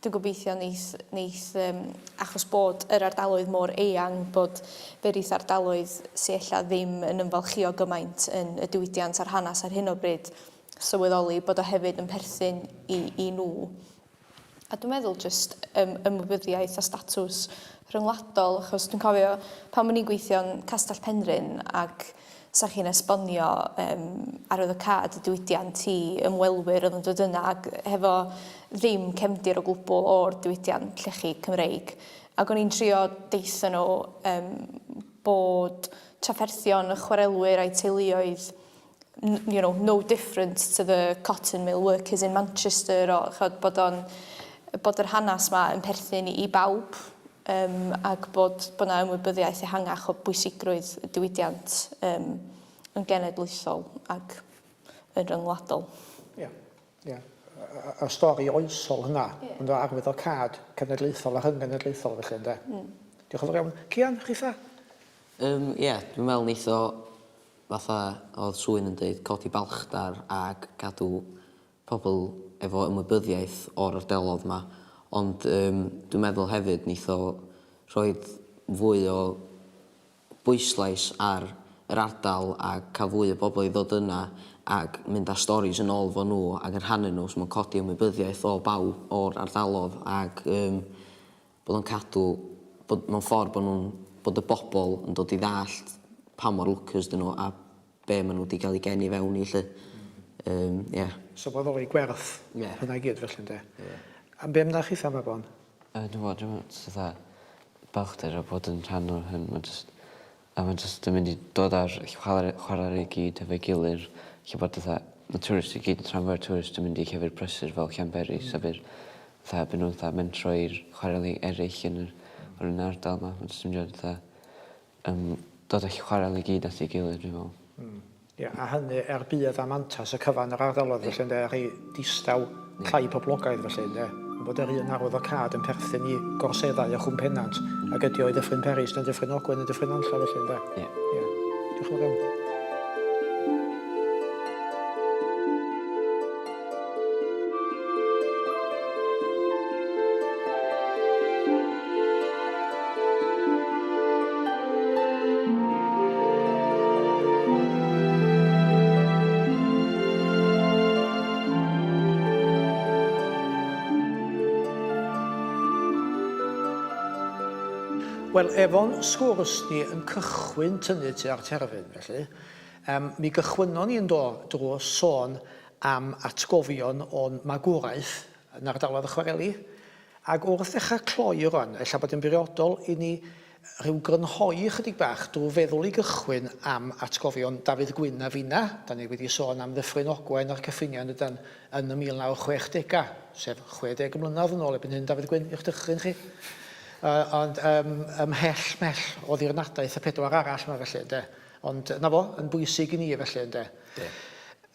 Speaker 2: Dwi'n gobeithio neith neith yym achos bod yr ardaloedd mor eang bod fe rith ardaloedd sy ella ddim yn ymfalchïo gymaint yn y diwydiant a'r hanes ar hyn o bryd sylweddoli bod o hefyd yn perthyn i i nhw. A dwi'n meddwl jyst yym ymwybyddiaeth a statws rhyngwladol achos dwi'n cofio pan o'n i'n gweithio yn Castell Penrhyn ac 'sa chi'n esbonio yym arwyddocâd y diwydiant i ymwelwyr oedd yn dod yna ac hefo ddim cefndir o gwbl o'r diwydiant llechi Cymreig. Ac o'n i'n trio deutha nhw yym bod trafferthion y chwarelwyr a'u teuluoedd you know, no different to the cotton mill workers in Manchester o ch'od bod o'n bod yr hanes 'ma yn perthyn i bawb yym ac bod bod 'na ymwybyddiaeth ehangach o bwysigrwydd y diwydiant yym yn genedlaethol ac yn ryngwladol.
Speaker 1: Ie, ie. Y stori oesol hynna, yeah. ond o arwyddocâd cenedlaethol a rhyng-genedlaethol felly ynde. Mm. Diolch yn fawr iawn. Cian, chitha?
Speaker 5: Yym ie, yeah, dwi'n meddwl neith o Fatha oedd Swyn yn deud, codi balchder ag cadw pobl efo ymwybyddiaeth o'r ardalodd 'ma. Ond yym dwi'n meddwl hefyd neith o rhoid fwy o bwyslais ar yr ardal a ca'l fwy o bobl i ddod yna ag mynd â storis yn ôl efo nhw ag yn rhannu nhw so ma'n codi ymwybyddiaeth o bawb o'r ardalodd ag yym Bod o'n cadw, bod mewn ffordd bod nhw'n, bod y bobl yn dod i ddallt pa mor lwcus 'dyn nhw a be' ma' nhw 'di gael eu geni fewn i 'lly. Yym ie.
Speaker 1: Sylweddoli gwerth
Speaker 5: Ie.
Speaker 1: hynna i gyd felly ynde?
Speaker 5: Ie.
Speaker 1: A be' amdach chitha Mabon?
Speaker 3: Yy dwi me'wl dwi me'wl jyst fatha balchder o bod yn rhan o hyn ma' jyst a ma' jyst yn mynd i dod â'r chware chwareli i gyd efo'i gilydd lle bod fatha ma' tourists i gyd rhan fwya tourist yn mynd i llefydd prysur fel Llanberis a fydd fatha by' nw'n fatha mentro i'r chwareli eryll yn yr yn yr ardal 'ma ma' jyst yn mynd i fod fatha yym dod â chwarel i gyd at ei gilydd dwi me'wl.
Speaker 1: Hmm. Ie, a hynny er budd a mantais y cyfan yr ardaloedd felly ynde, rhei distaw, llai poblogaidd felly ynde. Ond bod yr un arwyddocâd yn perthyn i gorseddau a Chwm Pennant ag ydi o i Ddyffryn Peris neu Dyffryn Ogwen neu Dyffryn Nantlle felly ynde.
Speaker 3: Ie.
Speaker 1: Ie. Diolch yn fawr iawn. Wel, efo'n sgwrs ni yn cychwyn tynnu tua'r terfyn, felly, um, mi gychwynnon ni yn do drwy sôn am atgofion o'n magwraeth yn ardaloedd y chwareli, Ac wrth ddechrau cloi rwan, ella bod yn briodol i ni rhyw grynhoi ychydig bach drwy feddwl i gychwyn am atgofion Dafydd Gwyn a finna. Da ni wedi sôn am Ddyffryn Ogwen a'r cyffiniau yn dydan yn y 1960au, sef 60 mlynedd yn ôl erbyn hyn, Dafydd Gwyn, i'ch dychryn chi. Uh, ond um, ymhell, mhell o ddirnadaeth y pedwar arall yma felly, ynde. Ond na fo, yn bwysig i ni felly, ynde.
Speaker 6: De.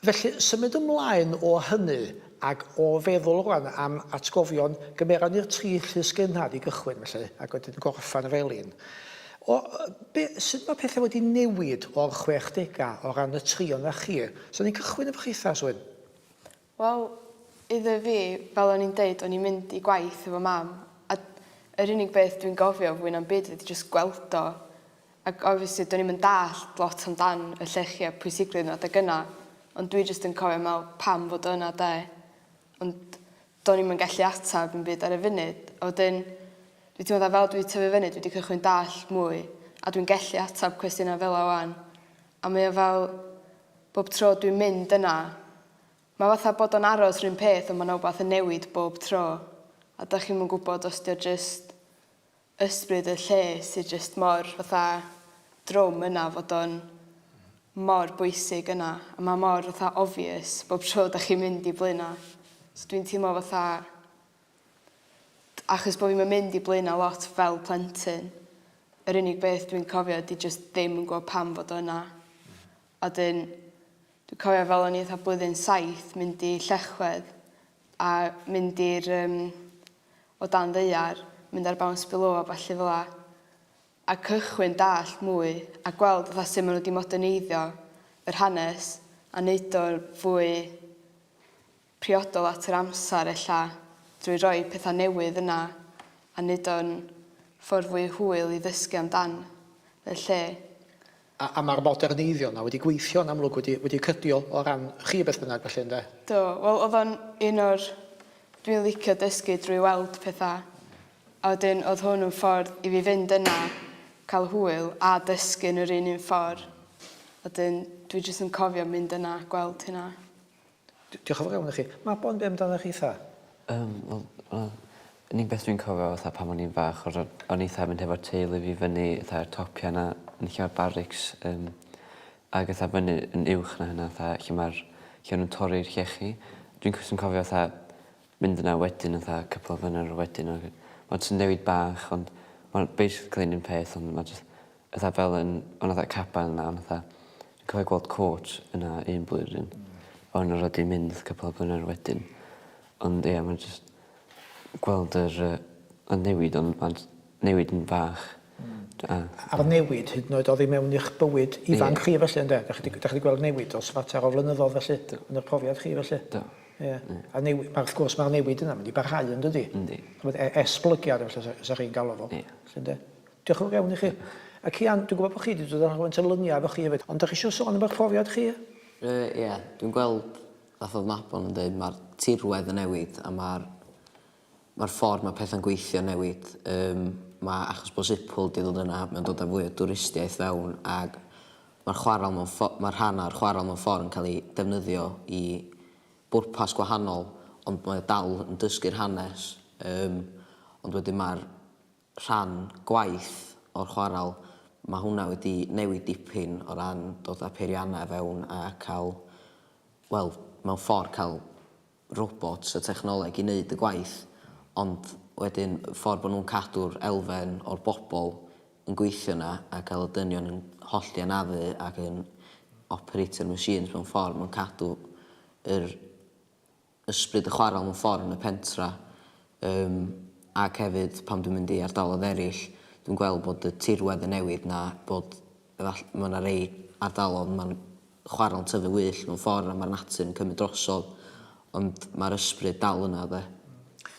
Speaker 1: Felly, symud ymlaen o hynny, ac o feddwl rwan am atgofion, gymeron ni'r tri llysgennad i gychwyn felly, ac wedyn gorffen efo Elin. O, be, sut mae pethau wedi newid o'r chwechdegau o ran y tri o'na chi? So ni'n cychwyn efo chitha, Swyn.
Speaker 4: Wel, iddo fi, fel o'n i'n deud, o'n i'n mynd i gwaith efo mam, a yr unig beth dwi'n gofio fwy na'm byd ydi jyst gweld o Ac obviously do'n i'm yn dallt lot amdan y llechi a pwysigrwydd nhw adeg yna, ond dwi jyst yn cofio me'wl pam fod o yna 'de? Ond do'n i'm yn gallu atab 'im byd ar y funud. A wedyn dwi teimlo fatha fel dwi tyfu fyny dwi 'di cychwyn dallt mwy a dwi'n gellu atab cwestiyna fela 'wan. A mae o fel bob tro dwi'n mynd yna. Mae fatha bod o'n aros run peth ond ma' 'na wbath yn newid bob tro a 'dach chi'm yn gwbod os 'di o jyst ysbryd y lle sy jyst mor fatha drwm yna fod o'n mor bwysig yna a ma' mor fatha obvious bob tro 'dach chi'n mynd i Blaena'. So dwi'n teimlo fatha achos bo' fi'm yn mynd i Blaena' lot fel plentyn yr unig beth dwi'n cofio ydi jyst ddim yn gwbo pam fod o yna. A 'dyn Dwi'n cofio fel o'n i fatha blwyddyn saith mynd i Llechwedd a mynd i'r yym o dan ddaear, mynd ar Bounce Below a ballu fel 'a. A cychwyn dallt mwy a gweld fatha sut ma' n'w 'di moderneiddio yr hanes a neud o fwy priodol at yr amser ella drwy roi petha newydd yna a neud o'n ffordd fwy hwyl i ddysgu amdan y lle.
Speaker 1: A a ma'r moderneiddio 'na wedi gweithio yn amlwg wedi wedi cydio o ran chi beth bynnag felly ynde?
Speaker 4: Do, wel o'dd o'n un o'r dwi'n licio dysgu drwy weld petha a wedyn o'dd hwn yn ffordd i fi fynd yna ca'l hwyl a dysgu yn yr un un ffor. Wedyn dwi jyst yn cofio mynd yna a gweld hynna.
Speaker 1: Diolch yn fawr iawn i chi. Mabon, be amdanoch chitha?
Speaker 3: Yym wel yy unig beth dwi'n cofio fatha pan o'n i'n fach o'dd o- o'n i 'tha mynd hefo'r teulu fi fyny fatha'r topia 'na yn lle o'r barics yym ag fatha fyny yn uwch na hynna fatha lle ma'r lle o'n nw'n torri'r llechi. Dwi'n jyst yn cofio fatha mynd yna wedyn fatha couple o flynedd wedyn ag ma' jys yn newid bach ond ma'n basically 'r un peth ond ma' jyst Fatha fel yn o' 'na fatha caban 'na ond fatha dwi'n cofio gweld cwt yna un blwyddyn ond o'dd o 'di mynd couple o blynedd wedyn ond ia ma'n jyst gweld yr yy y newid ond ma'n newid yn fach. Hmm.
Speaker 1: A... A'r newid hyd yn oed oddi mewn i'ch bywyd ifanc chi felly ynde? 'Dach chi 'di 'dach chi 'di gweld newid dros fater o flynyddodd felly?
Speaker 3: Do.
Speaker 1: Yn y profiad chi felly?
Speaker 3: Do.
Speaker 1: Ie. A newi- ma' wrth gwrs ma'r newid yna'n mynd i barhau yndydi?
Speaker 3: Yndi.
Speaker 1: Ch'mod e- esblygiad felly sa sa chi'n galw fo.
Speaker 3: Ie.
Speaker 1: Felly ynde? Diolch yn fawr iawn i chi. A Cian, dwi'n gwybod bod chi wedi dod â rhywfaint o luniau efo chi hefyd, ond dach chi eisiau sôn am eich profiad chi?
Speaker 5: Yy ie, dwi'n gweld fath o'dd Mabon yn deud ma'r tirwedd yn newid a ma'r ma'r ffor ma' petha'n gweithio yn newid yym ma' achos bo' Zipworld 'di dod yna mae o'n dod â fwy o dwristiaeth fewn ag ma'r chwaral mewn ffo- ma' rhan o'r chwaral mewn ffor yn ca'l 'i defnyddio i bwrpas gwahanol ond mae o dal yn dysgu'r hanes yym ond wedyn ma'r rhan gwaith o'r chwarel, ma' hwnna wedi newid dipyn o ran dod â peiriannau fewn a cael, wel, mewn ffordd cael robots a technoleg i neud y gwaith, ond wedyn y ffordd bod nhw'n cadw'r elfen o'r bobl yn gweithio 'na a cael y dynion yn hollti anafu ac yn operatio'r machines mewn ffordd, ma'n cadw yr ysbryd y chwarel mewn ffordd yn y pentra yym ac hefyd pan dwi'n mynd i ardaloedd eraill dwi'n gweld bod y tirwedd yn newid 'na bod efall- ma' 'na rei ardalodd ma'n chwarel yn tyfu wyllt mewn ffordd a ma'r natur yn cymryd drosodd ond ma'r ysbryd dal yna 'de.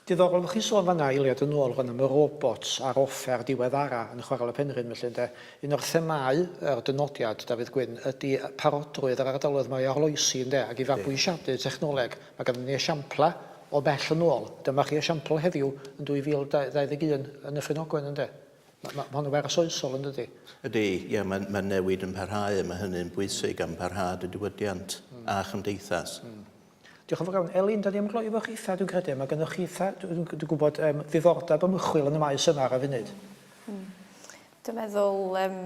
Speaker 1: Diddorol bo' chi'n sôn fan'na eiliad yn ôl rwan am y robots a'r offer diweddara yn Chwarel y Penrhyn felly ynde? Un o'r themâu yr dynodiad, Dafydd Gwyn, ydi parodrwydd yr ardaloedd 'ma i arloesi ynde ac i fabwysiadu technoleg. Mae ganddon ni esiamplau o bell yn ôl. Dyma chi esiampl heddiw yn 2021 yn Nyffryn Ogwen ynde? Ma' ma' ma' hwn yn wers oesol yndydi?
Speaker 6: Ydi, ie, mae ma' newid yn parhau a mae hynny'n bwysig am parhad y diwydiant a chymdeithas.
Speaker 1: Diolch yn fawr iawn. Elin, da ni am gloi efo chitha, dwi'n credu. Mae gennych chitha, dwi'n dwi gwybod, um, ddiddordeb ymchwil yn y maes yma ar y funud.
Speaker 2: Mm. Dwi'n meddwl, um,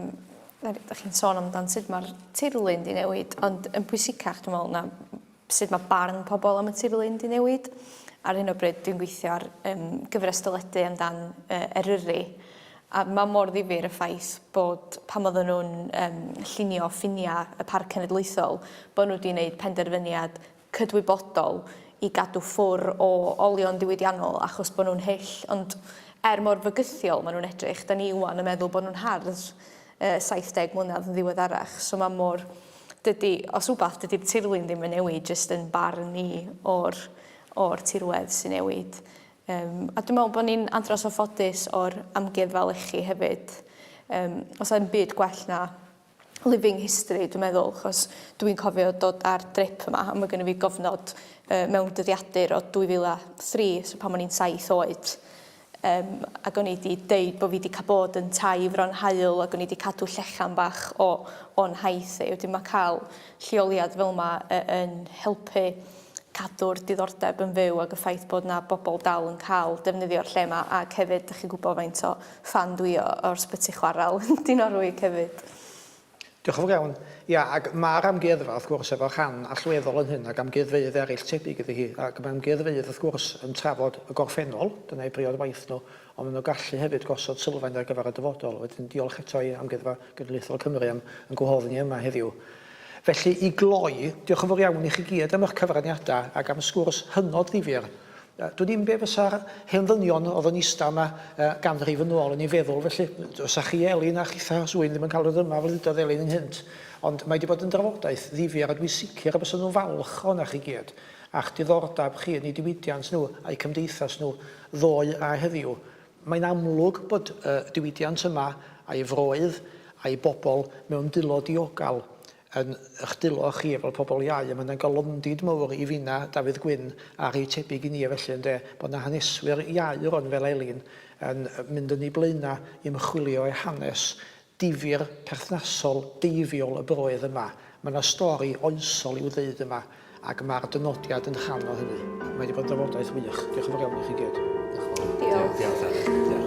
Speaker 2: da chi'n sôn amdan sut mae'r tirlun di newid, ond yn pwysicach, dwi'n meddwl, na sut mae barn pobl am y tirlun di newid. Ar hyn o bryd, dwi'n gweithio ar um, gyfres dyledu amdan uh, Eryri, a mae mor ddifyr y ffaith bod pan oedden nhw'n um, llunio ffiniau y Parc Cenedlaethol, bod nhw wedi gwneud penderfyniad cydwybodol i gadw ffwr o olion diwydiannol achos bod nhw'n hyll, ond er mor fygythiol maen nhw'n edrych, da ni ŵan yn meddwl bod nhw'n hardd uh, 70 mlynedd yn ddiweddarach, so mae mor... Dydy, os wbath, dydy'r tirlun ddim yn newid, jyst yn barn ni o'r, o'r tirwedd sy'n newid. Yym, a dwi'n meddwl bod ni'n andros o ffodus o'r amgueddfa lechi hefyd. Yym, oes 'na ddim byd gwell na living history dwi'n meddwl, achos dwi'n cofio dod ar drip yma a ma' gynno fi gofnod yy mewn dyddiadur o 2003, so pan o'n i'n saith oed. Yym, ac o'n i 'di deud bo' fi 'di ca'l bod yn tai Fron Haul ac o'n i 'di cadw llechan bach o o'n nhaith i. Wedyn ma' ca'l lleoliad fel 'ma yy yn helpu. cadw'r diddordeb yn fyw ac y ffaith bod 'na bobl dal yn cael defnyddio'r lle 'ma ac hefyd dych chi'n gwybod faint o ffan dwi o o'r Sbyty Chwarel yn Dinorwig hefyd.
Speaker 1: Diolch yn fawr iawn. Ia, ac ma'r amgueddfa wrth gwrs efo rhan allweddol yn hyn ac amgueddfeydd eraill tebyg iddi hi, ac mae amgueddfeydd wrth gwrs yn trafod y gorffennol, dyna eu briod waith nhw, ond maen nhw'n gallu hefyd gosod sylfaen ar gyfer y dyfodol. Wedyn diolch eto i Amgueddfa Genedlaethol Cymru am yn gwahodd ni yma heddiw. Felly, i gloi, diolch yn fawr iawn i chi gyd am eich cyfraniadau ac am y sgwrs hynod ddifyr. Dwn i'm be fysa'r hen ddynion oedd yn ista yma ganrif yn ôl yn ei feddwl felly. Fysa chi Elin a chitha Swyn ddim yn cael dod yma fel ddudodd Elin ynghynt. Ond mae wedi bod yn drafodaeth ddifyr a dwi'n sicr y bysa nhw'n falch ohonoch chi gyd a'ch diddordeb chi yn eu diwydiant nhw a'u cymdeithas nhw ddoe a heddiw. Mae'n amlwg bod y diwydiant yma a'i froedd a'i bobl mewn dwylo diogel yn ych dwylo chi fel pobl iau, a mae 'na galondid mowr i finna, Dafydd Gwyn, a rhei tebyg i ni felly ynde, bod 'na haneswyr iau rwan fel Elin yn mynd yn eu blaenau i ymchwilio i hanes difyr, perthnasol, deifiol y broedd yma. Mae 'na stori oesol i'w ddeud yma, ac mae'r dynodiad yn rhan o hynny. Mae wedi bod yn drafodaeth wych. Diolch yn fawr iawn i chi gyd.
Speaker 2: Diolch.
Speaker 6: Diolch. Diolch.